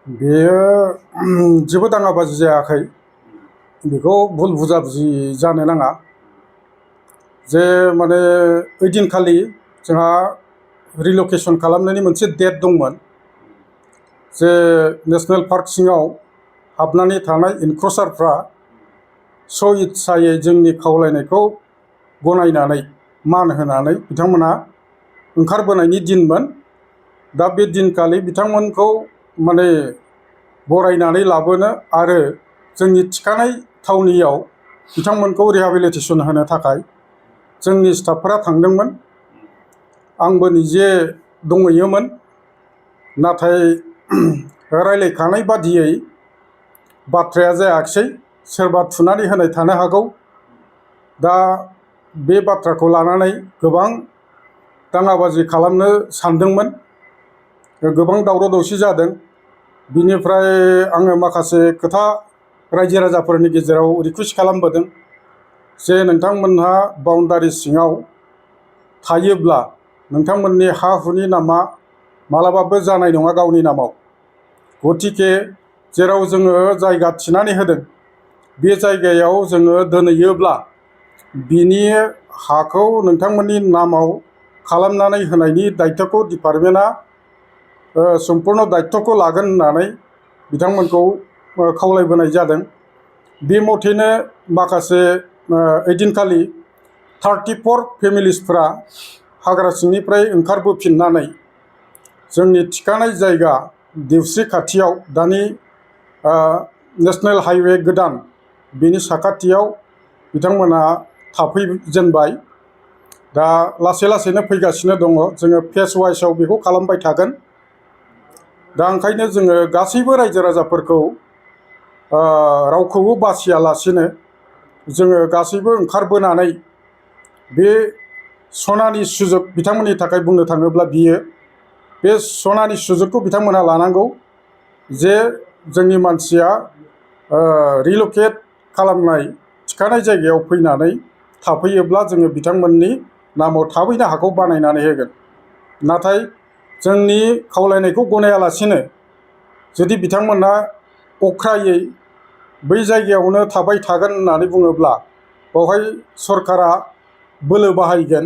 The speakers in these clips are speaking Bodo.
बेयो जेबो दाङाबाजि जायाखै। बेखौ भुल बुजाबुजि जानो नाङा। जे माने ओइदिनखालि जोंहा रिलकेसन खालामनायनि मोनसे डेट दंमोन। जे नेसनेल पार्क सिङाव हाबनानै थानाय इनक्रचारफ्रा स' इस्सायै जोंनि खावलायनायखौ गनायनानै मान होनानै बिथांमोना ओंखारबोनायनि दिनमोन। दा बे दिनखालि बिथांमोनखौ माने बरायनानै लाबोनो आरो जोंनि थिखानाय थावनियाव बिथांमोनखौ रिहेबिलिटेसन होनो थाखाय जोंनि स्टाफफोरा थांदोंमोन। आंबो निजे दंहैयोमोन। नाथाय रायलायखानाय बादियै बाथ्राया जायाखिसै। सोरबा थुनानै होनाय थानो हागौ। दा बे बाथ्राखौ लानानै गोबां दाङाबाजि खालामनो सानदोंमोन। गोबां दावराव दावसि जादों। बिनिफ्राय आङो माखासे खोथा रायजो राजाफोरनि गेजेराव रिकुवेस्ट खालामबोदों जे नोंथांमोनहा बाउन्डारि सिङाव थायोब्ला नोंथांमोननि हा हुनि नामा मालाबाबो जानाय नङा गावनि नामाव। गतिके जेराव जोङो जायगा थिनानै होदों बे जायगायाव जोङो दोनहैयोब्ला बिनि हाखौ नोंथांमोननि नामाव खालामनानै होनायनि दायथ'खौ डिपार्टमेन्टआ सम्पुर्ण दायथ'खौ लागोन होननानै बिथांमोनखौ खावलायबोनाय जादों। बे मथेनो माखासे ओइदिनखालि 34 फेमिलिसफ्रा हाग्रा सिंनिफ्राय ओंखारबोफिननानै जोंनि थिखानाय जायगा देवस्रि खाथियाव दानि नेसनेल हाइवे गोदान बेनि साखाथियाव बिथांमोना थाफैजेनबाय। दा लासै लासैनो फैगासिनो दङ। जोङो फेस वाइसआव बेखौ खालामबाय थागोन। दा ओंखायनो जोङो गासैबो रायजो राजाफोरखौ रावखौबो बासियालासिनो जोङो गासैबो ओंखारबोनानै बे सनानि सुजुग बिथांमोननि थाखाय बुंनो थाङोब्ला बियो बे सनानि सुजुगखौ बिथांमोनहा लानांगौ जे जोंनि मानसिया रिलकेट खालामनाय थिखानाय जायगायाव फैनानै थाफैयोब्ला जोङो बिथांमोननि नामाव थाबैनो हाखौ बानायनानै होगोन। नाथाय जोंनि खावलायनायखौ गनायालासिनो जुदि बिथांमोना अख्रायै बै जायगायावनो थाबाय थागोन होननानै बुङोब्ला बेवहाय सरकारा बोलो बाहायगोन।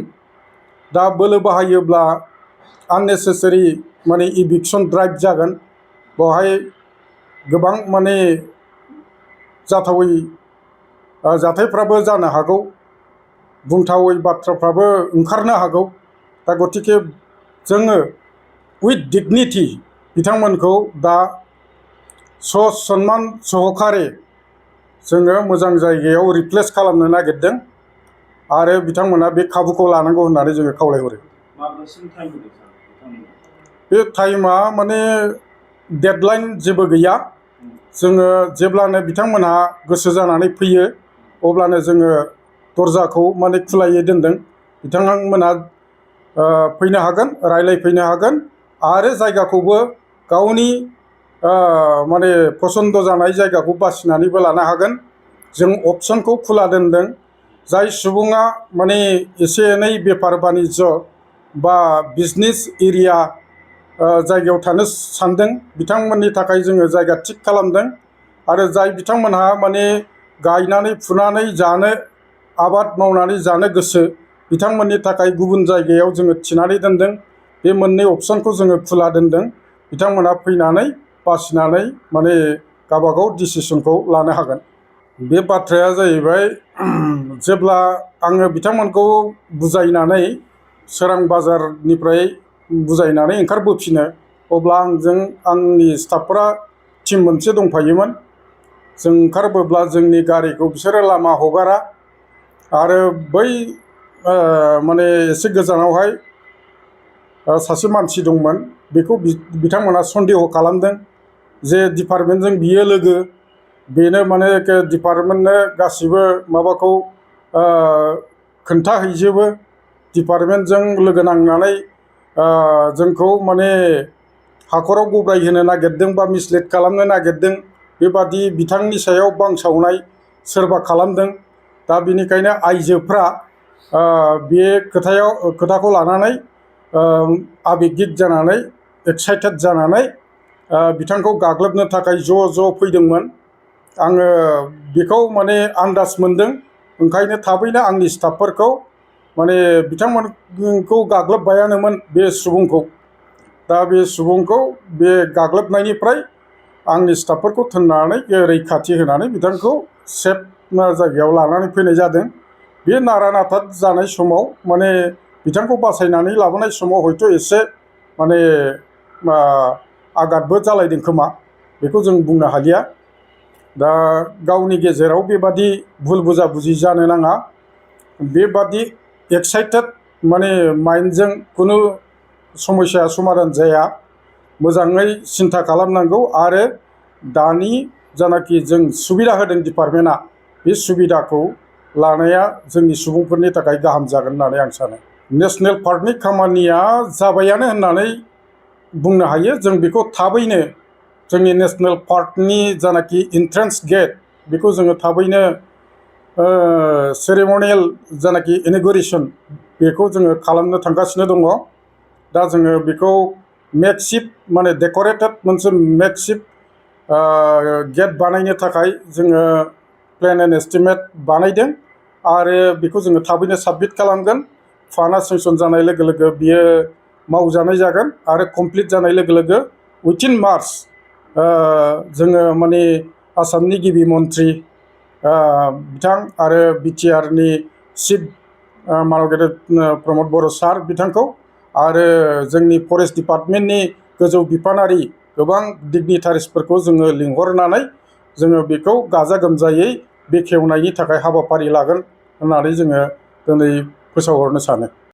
दा बोलो बाहायोब्ला आननेसेसारि माने इभिकसन ड्राइभ जागोन। बेवहाय गोबां माने जाथावै जाथायफ्राबो जानो हागौ। बुंथावै बाथ्राफ्राबो ओंखारनो हागौ। दा गतिके जोङो उइथ डिगनिटि बिथांमोनखौ दा सन्मान सहकारे जोङो मोजां जायगायाव रिप्लेस खालामनो नागिरदों आरो बिथांमोना बे खाबुखौ लानांगौ होननानै जोङो खावलायहरो। बे टाइमा माने डेडलाइन जेबो गैया। जोङो जेब्लानो बिथांमोनहा गोसो जानानै फैयो अब्लानो जोङो दरजाखौ माने खुलायै दोनदों। बिथांमोनहा फैनो हागोन, रायलायफैनो हागोन आरो जायगाखौबो गावनि माने पसन्द जानाय जायगाखौ बासिनानैबो लानो हागोन। जों अपसनखौ खुला दोनदों। जाय सुबुङा माने एसे एनै बेफार बानिज्य बा बिजनेस एरिया जायगायाव थानो सानदों बिथांमोननि थाखाय जोङो जायगा थिग खालामदों। आरो जाय बिथांमोनहा माने गायनानै फुनानै जानो आबाद मावनानै जानो गोसो बिथांमोननि थाखाय गुबुन जायगायाव जोङो थिनानै दोनदों। बे मोननै अपसनखौ जोङो खुला दोनदों। बिथांमोनहा फैनानै बासिनानै माने गावबागाव डिसिसनखौ लानो हागोन। बे बाथ्राया जाहैबाय जेब्ला आङो बिथांमोनखौ बुजायनानै सोरां बाजारनिफ्राय बुजायनानै ओंखारबोफिनो अब्ला आंजों आंनि स्टाफफोरा टिम मोनसे दंफायोमोन। जों ओंखारबोब्ला जोंनि गारिखौ बिसोरो लामा हगारा आरो बै माने एसे गोजानावहाय सासे मानसि दंमोन। बेखौ बिथांमोना सन्देह खालामदों जे डिपार्टमेन्टजों बियो लोगो। बेनो माने डिपार्टमेन्टनो गासिबो माबाखौ खोन्थाहैजोबो। डिपार्टमेन्टजों लोगो नांनानै जोंखौ माने हाखराव गब्रायहोनो नागिरदों बा मिसलिड खालामनो नागिरदों। बेबादि बिथांनि सायाव बांसावनाय सोरबा खालामदों। दा बेनिखायनो आइजोफ्रा बे खोथाखौ लानानै आबेगिक जानानै एक्साइटेड जानानै बिथांखौ गाग्लोबनो थाखाय ज' फैदोंमोन। आङो बेखौ माने आन्दाज मोनदों, ओंखायनो थाबैनो आंनि स्टाफफोरखौ माने बिथांमोनखौ गाग्लोबबायानोमोन बे सुबुंखौ। दा बे सुबुंखौ बे गाग्लोबनायनिफ्राय आंनि स्टाफफोरखौ थिननानै रैखाथि होनानै बिथांखौ सेफ जायगायाव लानानै फैनाय जादों। बे नारा-नाथा जानाय समाव माने बिथांखौ बासायनानै लाबोनाय समाव हयथ' एसे माने आघातबो जालायदों खोमा, बेखौ जों बुंनो हालिया। दा गावनि गेजेराव बेबादि भुल बुजा-बुजि जानो नाङा। बेबादि एक्साइटेड माने माइन्डजों खुनु समस्या समाधान जाया। मोजाङै सिन्था खालामनांगौ आरो दानि जानाखि जों सुबिदा होदों डिपार्टमेन्टआ, बे सुबिदाखौ लानाया जोंनि सुबुंफोरनि थाखाय गाहाम जागोन होननानै आं सानो। नेसनेल पार्कनि खामानिया जाबायानो होननानै बुंनो हायो। जों बेखौ थाबैनो जोंनि नेसनेल पार्कनि जानाखि एन्ट्रेन्स गेट, बेखौ जोङो थाबैनो सेरेमनियेल जानाखि इनगुरेसन, बेखौ जोङो खालामनो थांगासिनो दङ। दा जोङो बेखौ मेकशिफ्ट माने डेक'रेटेड मोनसे मेकशिफ्ट गेट बानायनो थाखाय जोङो प्लेन एन्ड एस्टिमेट बानायदों आरो बेखौ जोङो थाबैनो साबमिट खालामगोन। फान्डआ सेंसन जानाय लोगो लोगो बियो मावजानाय जागोन आरो कमप्लिट जानाय लोगो लोगो उइथिन मार्च जोङो माने आसामनि गिबि मन्थ्रि बिथां आरो बिटिआरनि चिफ मानगेजेर प्रमद बर' सार बिथांखौ आरो जोंनि फरेस्ट डिपार्टमेन्टनि गोजौ बिफानारि गोबां डिगनिटारिसफोरखौ जोङो लिंहरनानै जोङो बेखौ गाजा-गोमजायै बेखेवनायनि थाखाय हाबाफारि लागोन होननानै जोङो दिनै फोसावहरनो सानो।